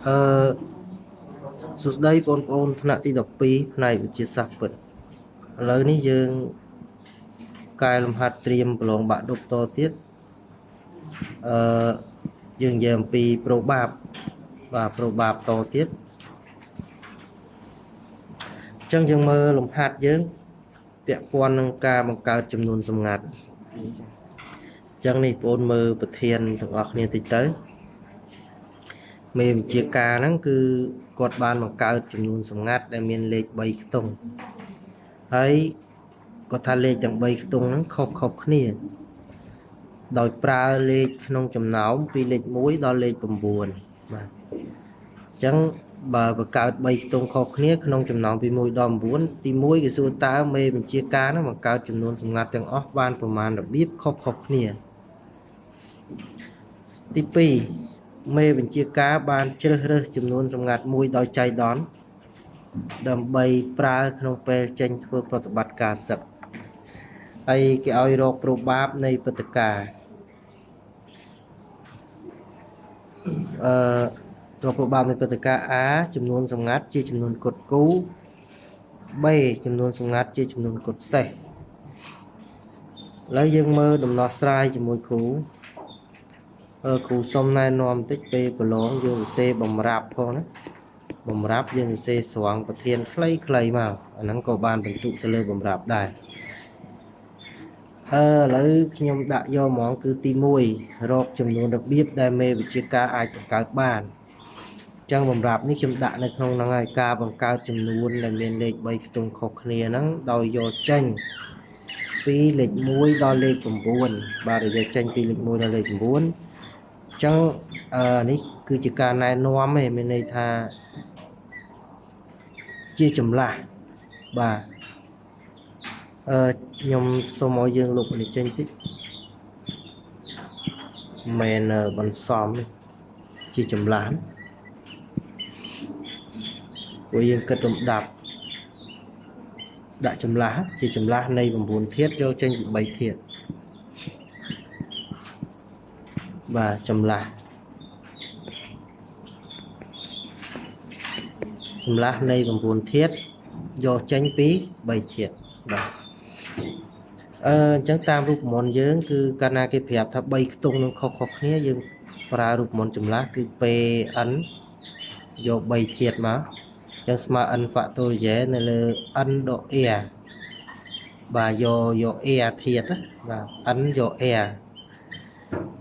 អឺសួស្តីបងប្អូនថ្នាក់ទី12ផ្នែកវិទ្យាសាស្ត្រពិតឥឡូវនេះយើងកែលំហាត់ត្រៀមប្រឡងបាក់ឌុបតទៀតអឺយើងនិយាយអំពីប្រូបាបបាទប្រូបាបតទៀតអញ្ចឹងយើងមើលលំហាត់យើងពាក់ព័ន្ធនឹងការបង្កើតចំនួនសម្ងាត់អញ្ចឹងនេះបងប្អូនមើលប្រធានទាំងអស់គ្នាតិចទៅមេវិជាការហ្នឹងគឺគាត់បានបង្កើតចំនួនសម្ងាត់ដែលមានលេខ3ខ្ទង់ហើយគាត់ថាលេខទាំង3ខ្ទង់ហ្នឹងខុសៗគ្នាដោយប្រើលេខក្នុងចំណោមពីលេខ1ដល់លេខ9បាទអញ្ចឹងបើបង្កើត3ខ្ទង់ខុសគ្នាក្នុងចំណោមពី1ដល់9ទី1គេសួរតើមេបញ្ជាការហ្នឹងបង្កើតចំនួនសម្ងាត់ទាំងអស់បានប្រមាណរបៀបខុសៗគ្នាទី2មេបញ្ជាការបានជ្រើសរើសចំនួនសម្ងាត់មួយដោយចៃដន្យដើម្បីប្រើក្នុងពេលចេញធ្វើប្រតិបត្តិការសឹកហើយគេឲ្យរកប្រូបាបនៃព្រឹត្តិការណ៍រកប្រូបាបនៃព្រឹត្តិការណ៍ A ចំនួនសម្ងាត់ជាចំនួនគត់គូ B ចំនួនសម្ងាត់ជាចំនួនគត់សេះឥឡូវយើងមើលដំណោះស្រាយជាមួយគ្រូគ្រូសុំណែនាំបន្តិចពេលប្រឡងយើងសរសេរបំរាប់ផងណាបំរាប់យើងសរសេរស្រង់ប្រធានខ្លីៗមកអាហ្នឹងក៏បានបន្ទុកទៅលើបំរាប់ដែរឥឡូវខ្ញុំដាក់យកហ្មងគឺទី1រកចំនួនរបៀបដែលមេវិជ្ជាការអាចបង្កើតបានអញ្ចឹងបំរាប់នេះខ្ញុំដាក់នៅក្នុងហ្នឹងហើយការបង្កើតចំនួនដែលមានលេខ3ខ្ទង់ខុសគ្នាហ្នឹងដោយយកចេញពីលេខ1ដល់លេខ9បាទយកចេញពីលេខ1ដល់លេខ9អញ្ចឹងនេះគឺជាការណែនាំឯងមានន័យថាជាចម្លាស់បាទខ្ញុំសូមឲ្យយើងលុបនេះចេញតិចមិនបន្សំជាចម្លាស់ព្រោះយើងគិតលំដាប់ដាក់ចម្លាស់ជាចម្លាស់នៃ9ធាតុយកចេញពី3ធាតុបាទចម្លាស់នៃ9ធាតុយកចេញពី3ធាតុបាទអញ្ចឹងតាមរូបមន្តយើងគឺកាលណាគេប្រាប់ថា3ខ្ទង់នឹងខុសៗគ្នាយើងប្រើរូបមន្តចម្លាស់គឺ Pn យក3ធាតុមកអញ្ចឹងស្មើ n factorial នៅលើ n ដក r បាទយក r ធាតុបាទ n យក r អ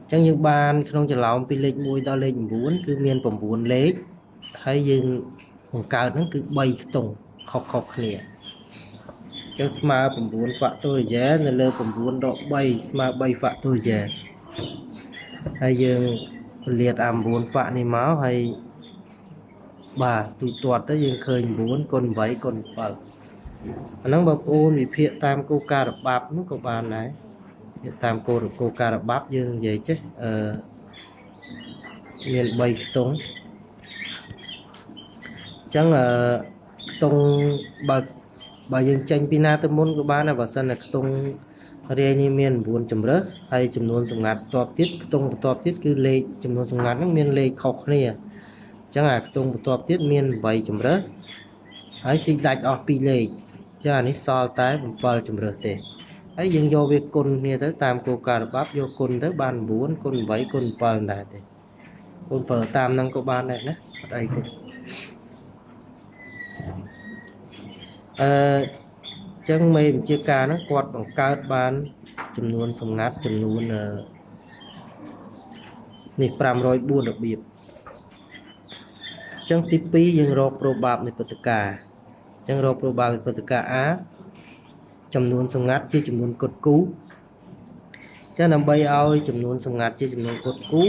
ញ្ចឹងយើងបានក្នុងច្រឡោមពីលេខ1ដល់លេខ9គឺមាន9លេខហើយយើងបង្កើតហ្នឹងគឺ3ខ្ទង់ខុសៗគ្នាអញ្ចឹងស្មើ9 factorial នៅលើ9ដក3ស្មើ3 factorial ហើយយើងពលាតអា9 fac នេះមកហើយបាទទូទាត់ទៅយើងឃើញ9គុណ8គុណ7អាហ្នឹងបើបងប្អូនវិភាគតាមគោលការណ៍របាប់នោះក៏បានដែរតាមគោលការណ៍របាប់យើងនិយាយចេះមាន3ខ្ទង់អញ្ចឹងខ្ទង់បើយើងចេញពីណាទៅមុនក៏បានដែរបើសិនតែខ្ទង់រាយនេះមាន9ជម្រើសហើយចំនួនសម្ងាត់បន្ទាប់ទៀតខ្ទង់បន្ទាប់ទៀតគឺលេខចំនួនសម្ងាត់ហ្នឹងមានលេខខុសគ្នាអញ្ចឹងអាខ្ទង់បន្ទាប់ទៀតមាន8ជម្រើសហើយស៊ីដាច់អស់2លេខចាអានេះសល់តែ7ជម្រើសទេហើយយើងយកវាគុណគ្នាទៅតាមគោលការណ៍របាប់យកគុណទៅបាន9គុណ8គុណ7ដែរទេគុណប្រើតាមហ្នឹងក៏បានដែរណាអត់អីទេអឺចឹងមេវិជាការហ្នឹងគាត់បង្កើតបានចំនួនសម្ងាត់ចំនួននេះ504របៀបចឹងទី2យើងរកប្រូបាបនៃព្រឹត្តិការណ៍ចឹងរកប្រូបាបនៃព្រឹត្តិការណ៍ A ចំនួនសម្ងាត់ជាចំនួនគត់គូចឹងដើម្បីឲ្យចំនួនសម្ងាត់ជាចំនួនគត់គូ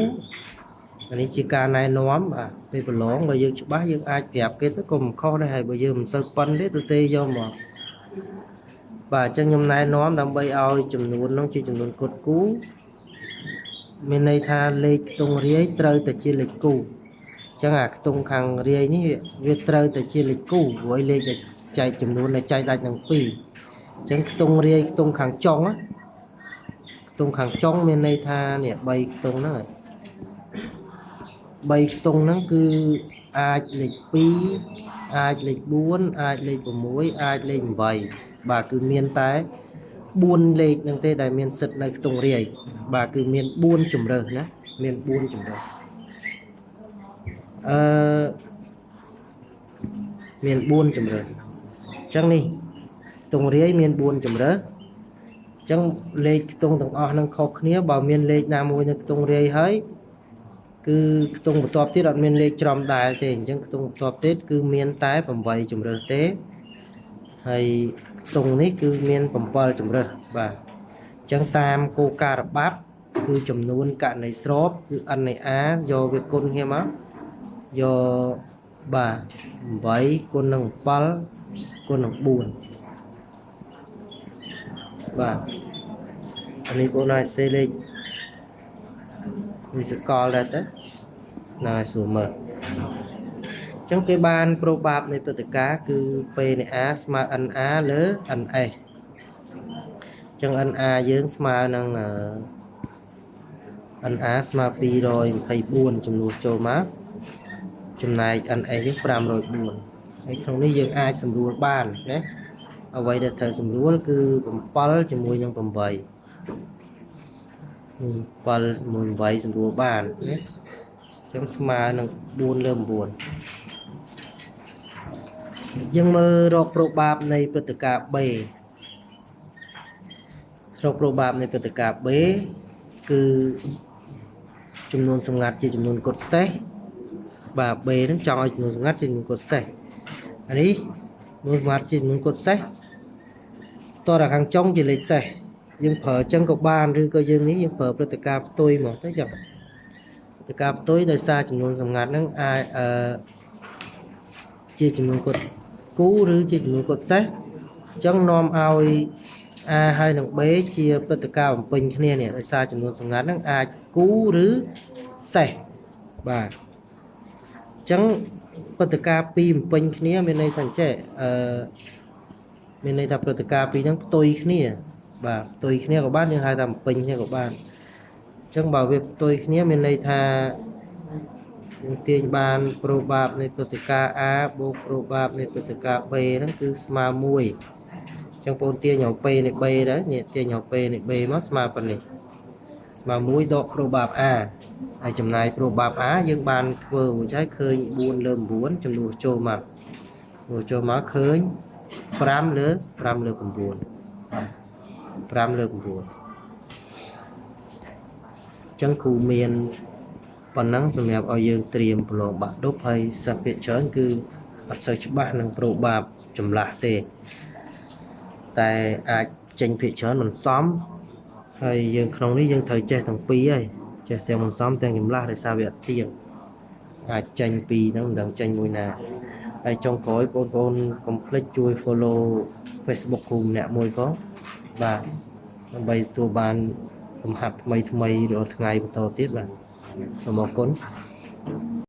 អានេះជាការណែនាំបាទពេលប្រឡងបើយើងច្បាស់យើងអាចប្រាប់គេទៅក៏មិនខុសដែរហើយបើយើងមិនសូវប៉ិនទេទៅសេយកមកបាទអញ្ចឹងខ្ញុំណែនាំដើម្បីឲ្យចំនួននោះជាចំនួនគត់គូមានន័យថាលេខខ្ទង់រាយត្រូវតែជាលេខគូអញ្ចឹងអាខ្ទង់ខាងរាយនេះវាត្រូវតែជាលេខគូព្រោះលេខដែលចែកចំនួនដែលចែកដាច់នឹង2អញ្ចឹងខ្ទង់រាយខ្ទង់ខាងចុងណាខ្ទង់ខាងចុងមានន័យថានេះ3ខ្ទង់ហ្នឹងហើយ 3ខ្ទង់ហ្នឹងគឺអាចលេខ2អាចលេខ4អាចលេខ6អាចលេខ8បាទគឺមានតែ4លេខហ្នឹងទេដែលមានសិទ្ធិនៅខ្ទង់រាយបាទគឺមាន4ជំរើសណាមាន4ជំរើសអឺមាន4ជំរើសអញ្ចឹងនេះខ្ទង់រាយមាន4ជំរើសអញ្ចឹងលេខខ្ទង់ទាំងអស់ហ្នឹងខុសគ្នាបើមានលេខណាមួយនៅខ្ទង់រាយហើយគឺខ្ទង់បន្ទាប់ទៀតអត់មានលេខច្រំដែលទេអញ្ចឹងខ្ទង់បន្ទាប់ទៀតគឺមានតែ8ជំរើសទេហើយខ្ទង់នេះគឺមាន7ជំរើសបាទអញ្ចឹងតាមគោលការណ៍របាប់គឺចំនួនករណីស្របគឺ n នៃ a យកវាគុណគ្នាមកយកបាទ8គុណនឹង7គុណនឹង4បាទអានេះបងអាចសេលេខវិសកលដែរទៅណាឲ្យស្រួលមើលអញ្ចឹងគេបានប្រូបាបនៃព្រឹត្តិការណ៍គឺ P នៃ A ស្មើ NA លើ NS អញ្ចឹង NA យើងស្មើនឹង NA ស្មើ224ចំនួនចូលមកចំណែក NS យើង504ហើយក្នុងនេះយើងអាចសម្រួលបានណាអ្វីដែលត្រូវសម្រួលគឺ7ជាមួយនឹង8 7មួយ8សម្រួលបានណាអញ្ចឹងស្មើនឹង4លើ9យើងមើលរកប្រូបាបនៃព្រឹត្តិការណ៍ B រកប្រូបាបនៃព្រឹត្តិការណ៍ B គឺចំនួនសម្ងាត់ជាចំនួនគត់សេះបាទ B ហ្នឹងចង់ឲ្យចំនួនសម្ងាត់ជាចំនួនគត់សេះអានេះចំនួនសម្ងាត់ជាចំនួនគត់សេះតរខាងចុងជាលេខសេះយើងប្រើអញ្ចឹងក៏បានឬក៏យើងនេះយើងប្រើព្រឹត្តិការណ៍ផ្ទុយមកទៅចឹងព្រឹត្តិការណ៍ផ្ទុយដោយសារចំនួនសម្ងាត់ហ្នឹងអាចអឺជាចំនួនគត់គូឬជាចំនួនគត់សេះអញ្ចឹងនាំឲ្យ A ហើយនិង B ជាព្រឹត្តិការណ៍បំពេញគ្នានេះដោយសារចំនួនសម្ងាត់ហ្នឹងអាចគូឬសេះបាទអញ្ចឹងព្រឹត្តិការណ៍ពីរបំពេញគ្នាមានន័យថាអញ្ចេះអឺមានន័យថាព្រឹត្តិការណ៍ពីរហ្នឹងផ្ទុយគ្នាបាទផ្ទុយគ្នាក៏បានយើងហៅថាបំពេញគ្នាក៏បានអញ្ចឹងបើវាផ្ទុយគ្នាមានន័យថាយើងទាញបានប្រូបាបនៃព្រឹត្តិការណ៍ A បូកប្រូបាបនៃព្រឹត្តិការណ៍ B ហ្នឹងគឺស្មើ1ចឹងបងទាញឲ្យ P នៃ B ដែរនេះទាញឲ្យ P នៃ B មកស្មើប៉ុណ្នេះស្មើ1ដកប្រូបាប A ហើយចំណាយប្រូបាប A យើងបានធ្វើរួចហើយឃើញ4លើ9ចំនួនចូលមកចូលមកឃើញ5លើ5លើ9 5លើ9ចឹងគ្រូមានប៉ុណ្ណឹងសម្រាប់ឲ្យយើងត្រៀមប្រឡងបាក់ឌុបហើយសិស្សភាគច្រើនគឺអត់សូវច្បាស់នឹងប្រូបាបចម្លាស់ទេតែអាចចេញភាគច្រើនមិនសមហើយយើងក្នុងនេះយើងត្រូវចេះទាំងពីរហើយចេះទាំងមិនសមទាំងចម្លាស់ដោយសារវាអត់ទៀងអាចចេញពីរហ្នឹងមិនដឹងចេញមួយណាហើយចុងក្រោយបងប្អូនកុំភ្លេចជួយ follow Facebook គ្រូម្នាក់មួយផងបាទដើម្បីទទួលបានលំហាត់ថ្មីថ្មីរាល់ថ្ងៃបន្តទៀតបាទសូមអរគុណ។